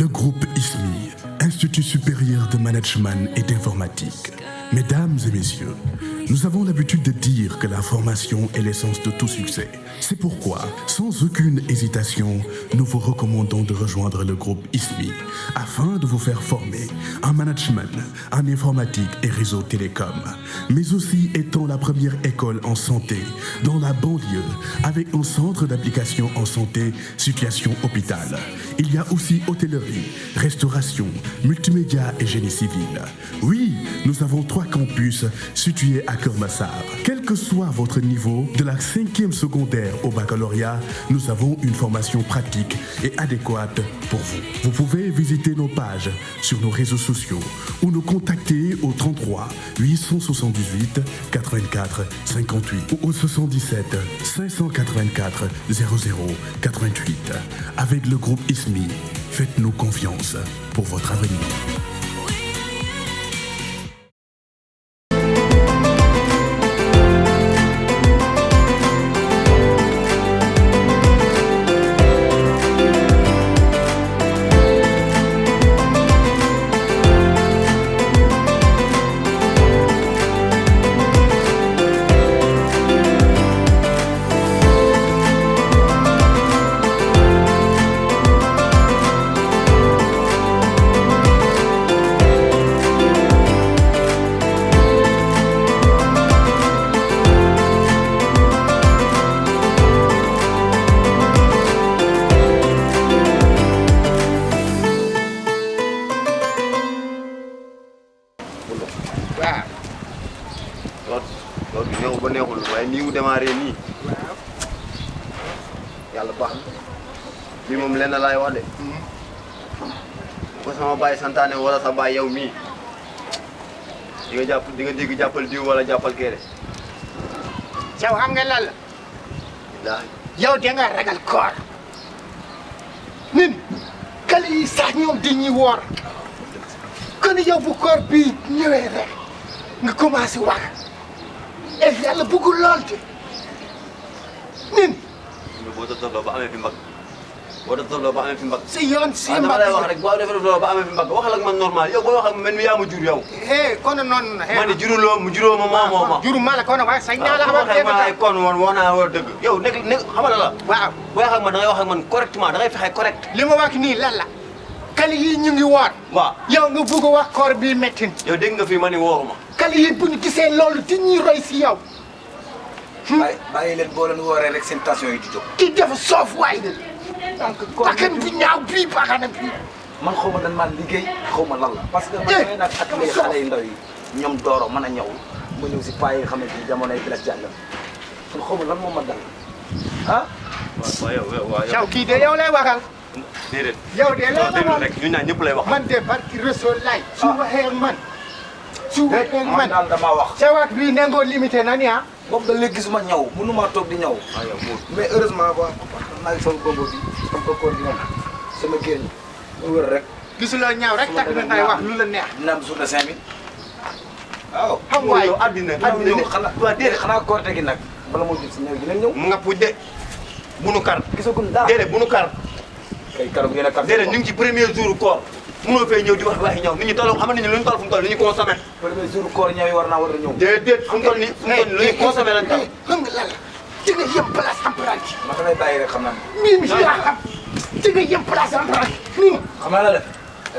Le groupe ISMI, Institut supérieur de management et d'informatique. Mesdames et messieurs, nous avons l'habitude de dire que la formation est l'essence de tout succès. C'est pourquoi, sans aucune hésitation, nous vous recommandons de rejoindre le groupe ISMI afin de vous faire former en management, en informatique et réseau télécom, mais aussi étant la première école en santé dans la banlieue avec un centre d'application en santé, situation hôpital. Il y a aussi hôtellerie, restauration, multimédia et génie civil. Oui, nous avons 3 campus situés à Keur Massar. Quel que soit votre niveau, de la 5e secondaire au baccalauréat, nous avons une formation pratique et adéquate pour vous. Vous pouvez visiter nos pages sur nos réseaux sociaux ou nous contacter au 33 878 84 58 ou au 77 584 00 88. Avec le groupe ISMI, faites-nous confiance pour votre avenir. yàlla baax na lii moom lenn laay wax de ko sama baay santaane wala sa baay yow mii di nga dégg jàppal diw wala jàppal kee de. Thiaw xam nga lan la yow da nga ragal koor nin kale yi sax ñoom dañuy woor kon yow bu koor bi ñëwee rek nga commencé wax et yàlla bëggul lool de nin boo doon ba amee fi mbag boo doon ba amee fi mbag. si yoon si mbag dama lay wax rek boo defee ba amee fi mbag waxal ak man normal yow boo wax ak man mi yaa ma jur yow. kono noonu na. ma ne juruloo mu juróo ma moo ma. juru ma la kono waaye sañ naa la xamal waaw kon woon wax naa war dëgg yow nekk xamal la. waaw boo wax ak man da ngay wax ak man correctement da ngay fexe correct. li ma wax nii lan la kali yi ñu ngi woor. waaw yow nga bëgg a wax koor bii métti. yow dégg nga fi ma ni wooruma. kali yi bu ñu gisee loolu di ñuy roy si yow. bàyyi leen boo leen wooree rek seen tension yi di jóg. kii dafa soof waay de. donc bakkan bu ñaaw bii bakkan bii. man xaw ma dañ maa liggéey xaw ma lan la. parce que man damay naan ak les xale yu ndaw yi ñoom dooro mën a ñëw ma ñëw si paa yi nga xamante ni jamonoy Blaise Diagne kon xaw ma lan moo ma dal ah. waaw yow Thiaw kii de yow lay waxal. déedéet. yow de lay waxal rek ñun ñaar ñëpp lay wax. man de barki Rasuul laay. su waxee ak man. su waxee ak man daal damaa wax. sa wax bii nangoo limité na ni ah. boobu da léegi gisuma ñëw mënu maa toog di ñëw. mais heureusement quoi maa ngi sama góobo bi sama kóor gi moom sama génn mu wër rek. gisuloo ñaaw rek tax na ngay wax lu la neex. dina am jour de 5000. waaw. xam nga yow addina xanaa waaw déedéet xanaa koorte gi nag bala moo jëm si ñëw dinañ ñëw. mu nga puj de bunu kar. gisaguñ dara déedéet bunu kar. kay karam yéen a kar. déedéet ñu ngi ci premier jour koor mënoo fay ñëw di wax waxi ñëw nit ñi toll xam nañu lu ñu toll fu mu toll li ñu consommé. premier jour koor ñëw yi war naa war a ñëw. déedéet fu mu toll nii fu mu toll nii lu ñu consommé lañ toll. xam nga lan la di nga yem place emprunté. ma damay bàyyi rek xam naa ne. mii mi si yaa xam di nga yem place emprunté nii. xam naa la def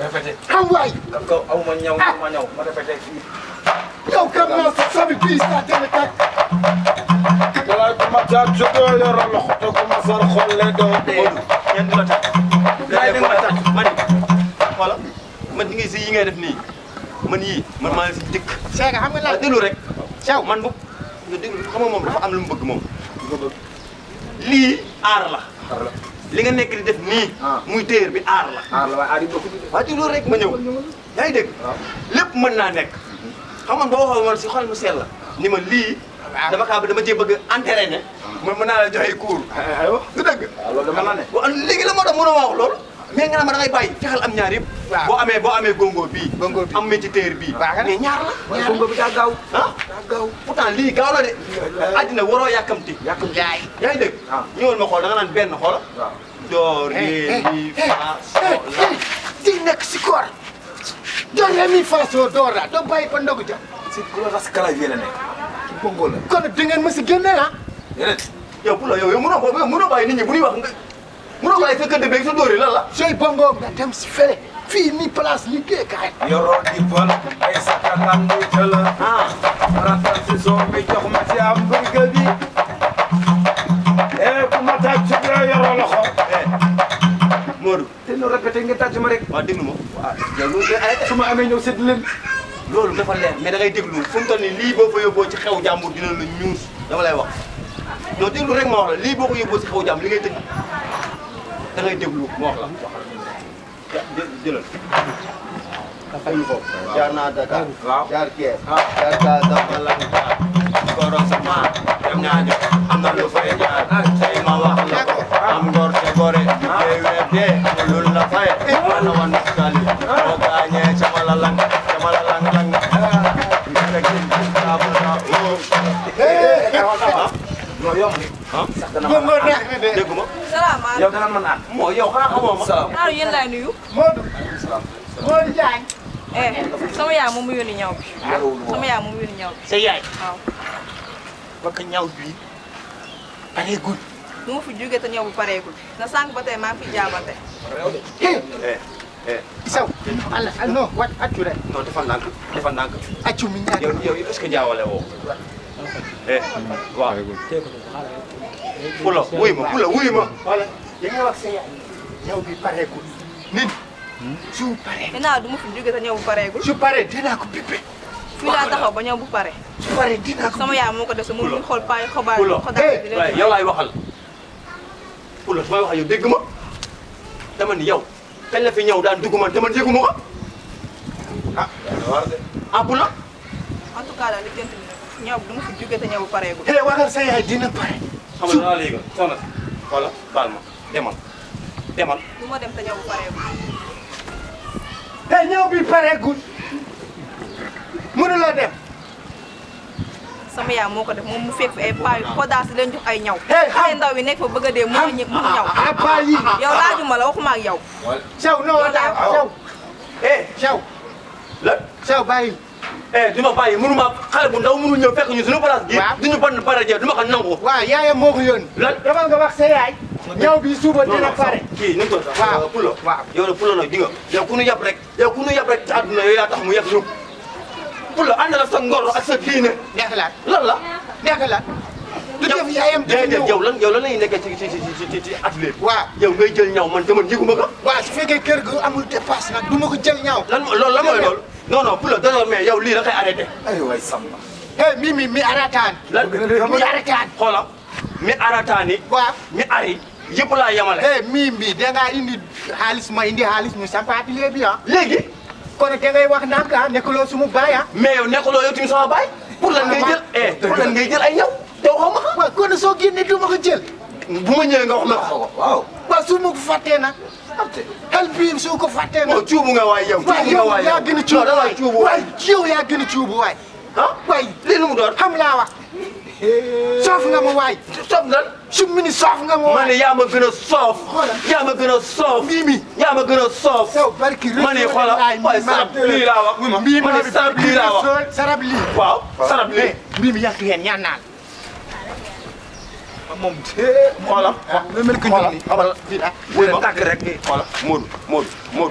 répété. xam waay. kam kaw aw ma ñëw aw ma ñëw ma répété fii. yow kam naa sa sami bii saa dana tàkk. walaay ku ma caa jógee yore loxo te ku ma sar xolle doo dee. ñeent du la tàkk. léegi nag la tàkk man voilà man di ngay si yi ngay def nii man yii man maa ngi si dëkk. Cheikh xam nga lan déglu rek. Thiaw man bu nga déglu xam nga moom dafa am lu mu bëgg moom. lii aar la. li nga nekk di def nii. muy téer bi aar la. aar la waaye aar yi bokk ci. waaw déglu rek ma ñëw. yaa ngi dégg. lépp mën naa nekk. xam nga boo waxoon man si xol mu sell la. ni ma lii. dama kaa dama cee bëgg entraîné. man mën naa la joxe cours. aywa du dëgg. waaw loolu dama la ne. waaw léegi la moo tax mënoo wax loolu. mais nga ne ma da ngay bàyyi fexeel am ñaar yëpp. waaw boo amee gongo bii. gongo bii am métier téer bii. mais ñaar la. waaye gongo bi daa gaaw. ah daa gaaw. pourtant lii gaaw la de. àddina waroo yàkkamti. yàkkamti jaay. yaa ngi dégg. ñëwal ma xool da nga naan benn xoola. waaw. do ré mi fa sol la nekk si koor do re mi fa so do ra do bàyyi ko ndogu ja si ku la ras clavier la nekk ci bongo la kon da ngeen ma si génne ah déedéet yow pour la yow mënoo bàyyi nit ñi bu ñuy wax nga mënoo bàyyi sa këdd beeg sa dóor yi lan la. sooy bongo nga dem si fële fii nii place liggéeykaay yoroo di bol ay sakalam muy jël ratal si soo mi jox ma ci am bëgg bi ku ma tàcc ci yoroo loxo Modou te nu répété ngeen tàcc ma rek waaw déglu ma waaw yow loolu day arrêté su ma amee ñëw sédd leen loolu dafa leer mais da ngay déglu fu mu toll nii lii boo fa yóbboo ci xew jàmbur dina la ñuus dama lay wax non déglu rek ma wax la lii boo ko yóbboo ci xew jàmbur li ngay tëj da ngay déglu ma wax la jëlal ayu ko jaar naa Dakar jaar Thiès jaar Casamance Korosama dem naa jo am na lu fay jaar tey ma wax la ko am ngor te gore de loolu la fay wala wan kali boo gaañee sama la lang lang non yow sax dana ma bongo neex na de dégguma salaamaaleykum. yow dana ma naan moo yow xanaa xamoo ma salaam naaru yéen laay nuyu. Modou Modou Diagne Sama yaay moom mu yónni ñaw bi. Sama yaay moom mu yónni ñaw bi. sa yaay waaw. bakk ñaw bi pareegul du ma fi jógee te ñaw bu pareegul. na sànq ba tey maa ngi fi jaabante. isaw ala non wat accu rek non dafa ndànk accu mi ñaar yow est-ce que jaawale woo waaw Pula wuy ma wala da nga wax sa yaay ñaw bi pareegul nit su pare nee naa du ma fi jógee te ñaw bu pareegul. su pare dinaa ko pipe fii laa taxaw ba ñaw bu pare. su pare dinaa ko sama yaay moo ko def sa mënul xool paay xobaar Pula xodaat bi di leen. yow laay waxal Pula su may wax yow dégg ma dama ni yow kañ la fi ñëw daan dugg man te man yëgu ma ko ah Pula en tout cas daal li jënt bi nag ñaw bi du ma fi jógee te ñaw bu pareegul. waxal sa yaay dina pare xam nga léegi soxna si voilà baal ma demal du ma dem te ñaw bu pareegul. ñaw bi pareegul mënuloo dem sama yaay moo ko def moom mu fekk fi ay paay xodaat si leen jox ay ñaw. Hey, xam- xale ndaw yi nekk fa bëgg a dee mënu ñaw. paa yi yow laajuma la waxuma ak yow. saw non daa saw saw la saw bàyyi du ma bàyyi mënu ma xale bu ndaw mënu ñëw fekk ñu suñu place gi Waaw. duñu ban bara jee du ma ko nangu waaw yaayam moo ko yónni lan dama nga wax sa yaay ñaw bi suba non dina non pare kii nu mu tudd sax Waaw. Pula Waaw. yow de Pula nag di nga yow ku nu yab rek ci àdduna yow yaa tax mu yab ñu Pula ànd la sa ngor ak sa diine nekk la lan la nekk la du def yaayam dafa déedéet ñëw yow lan lañuy nekkee ci atelier bi waaw yow ngay jël ñaw man te man yëguma ko waaw su fekkee kër ga amul dépasse nag du ma ko jël ñaaw lan loolu la mooy loolu non non Pula désormais yow lii da koy arrêté ay waay Samba mi arataan lan mi arataan xoola mi arataani waaw mi ari yëpp laa yemale mi dangaa indi xaalis ma indi xaalis ñu samp atelier bi ah léegi kon dangay wax ndànk ah nekkuloo sumu baay ah mais yow nekkuloo yow tamit sama baay pour lan ngay jël pour lan ngay jël ay ñaw te waxoo ma ko waaw kon soo génnee du ma ko jël bu ma ñëwee nga wax ma ko waaw waaw su ma ko fàttee nag xel bii su ko fàttee nag moo cuubu nga waay yow waaw yow yaa gën a cuubu da ngay cuubu waay yow yaa gën a cuubu waay ah waay lii lu mu doon xam laa wax soof nga ma waay soof lan su mu ni soof nga ma ma waay ne yaa ma gën a soof yaa ma gën a soof Mimi yaa ma gën a soof saw barki ma ne xoola waaye sarab lii laa wax ma ne sarab lii laa wax sarab lii waaw sarab lii Mimi yàq yeen ñaan naan moom xoola lu mel ko ñoom ni xamal bu leen tàkk rek xoola Modou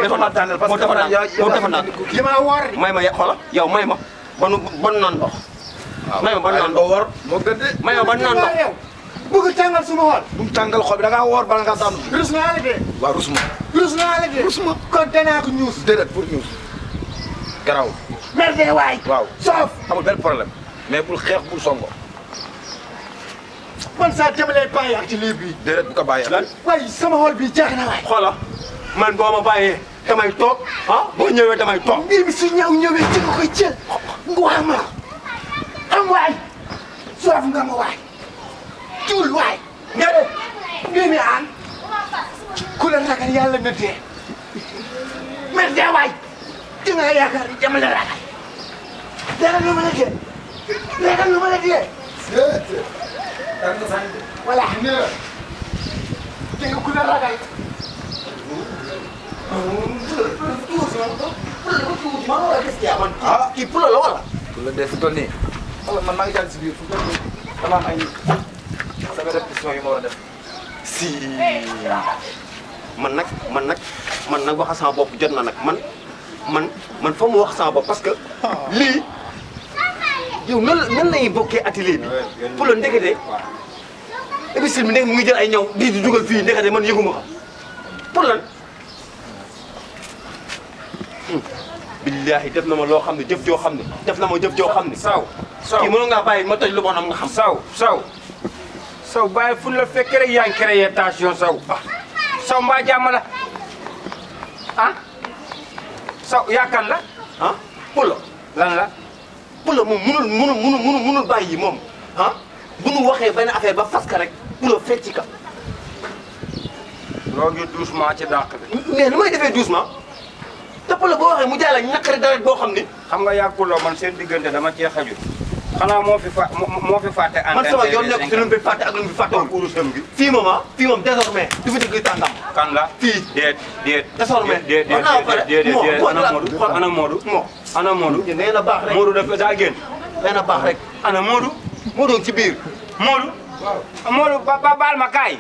dafa ma tànnal parce que dafa naan dama woor de may ma xoola yow may ma ban naan ndox may ma ban naan ndox woor moo gën de may ma ban naan ndox yow bëgg tàngal suma xool bu mu tàngal xol bi da ngaa woor bala ngaa daanu rus naa la de waaw rusuma rus naa la de Rusuma. kon danaa ko ñuus déedéet pour ñuus garaw merde waay waaw soof amul benn problème mais bul xeex bul songo man saa dama lay bàyyi ak ci lii bii déedéet bu ko bàyyi lan waay sama xol bi jeex na waay xoola man boo ma bàyyee damay toog ah boo ñëwee damay toog Mimi su ñëw ñëwee ci nga koy jël nga wax ma am waay soof nga ma waay tuul waay nga de Mimi aan ku la ragal yàlla na dee merde waay di nga yaakaar ni dama la ragal ragal lu ma la dee ragal lu ma la dee voilà di nga ku la ragal yaa man kii pula la wala. la dee fi toll nii wala man maa ngi jàng si biir fu toll nii dama am ay sama répétition yu ma war a def. si man nag wax sama bopp jot na nag man fa mu wax sama bopp parce que lii yow nan lay bokkee atelier bi pour le ndekete émission bi nekk mu ngi jël ay ñaw di dugal fii ndekete man yëguma ko pour lan billahi def na ma loo xam ne jëf joo xam ne def na ma jëf joo xam ne saw kii mënoon ngaa bàyyi ma toj lu bonam nga xam saw bàyyi fu la fekk rek yaa ngi créé tension saw mbaa jàmm la ah saw yaakan la ah Pula lan la Pula moom munul bàyyi moom ah bu nu waxee benn affaire ba fas ka rek Pula fecci ka loo ngi doucement ci dànq bi mais nu may defee doucement te Pula boo waxee mu jaay la ñàkk rek dara boo xam ni xam nga yàgg Pula man seen diggante dama cee xajul xanaa moo fi fàtte man sama yoon nekk si lu mu fi fàtte ak lu mu fi fàttewul urusam gi fii moom désormais du fi dëgg tàngam kan la fii déet désormais ana Modou ana Modou nee na baax rek Modou dafa daa génn nee na baax rek ana Modou Modou ci biir Modou ba baal ma kaay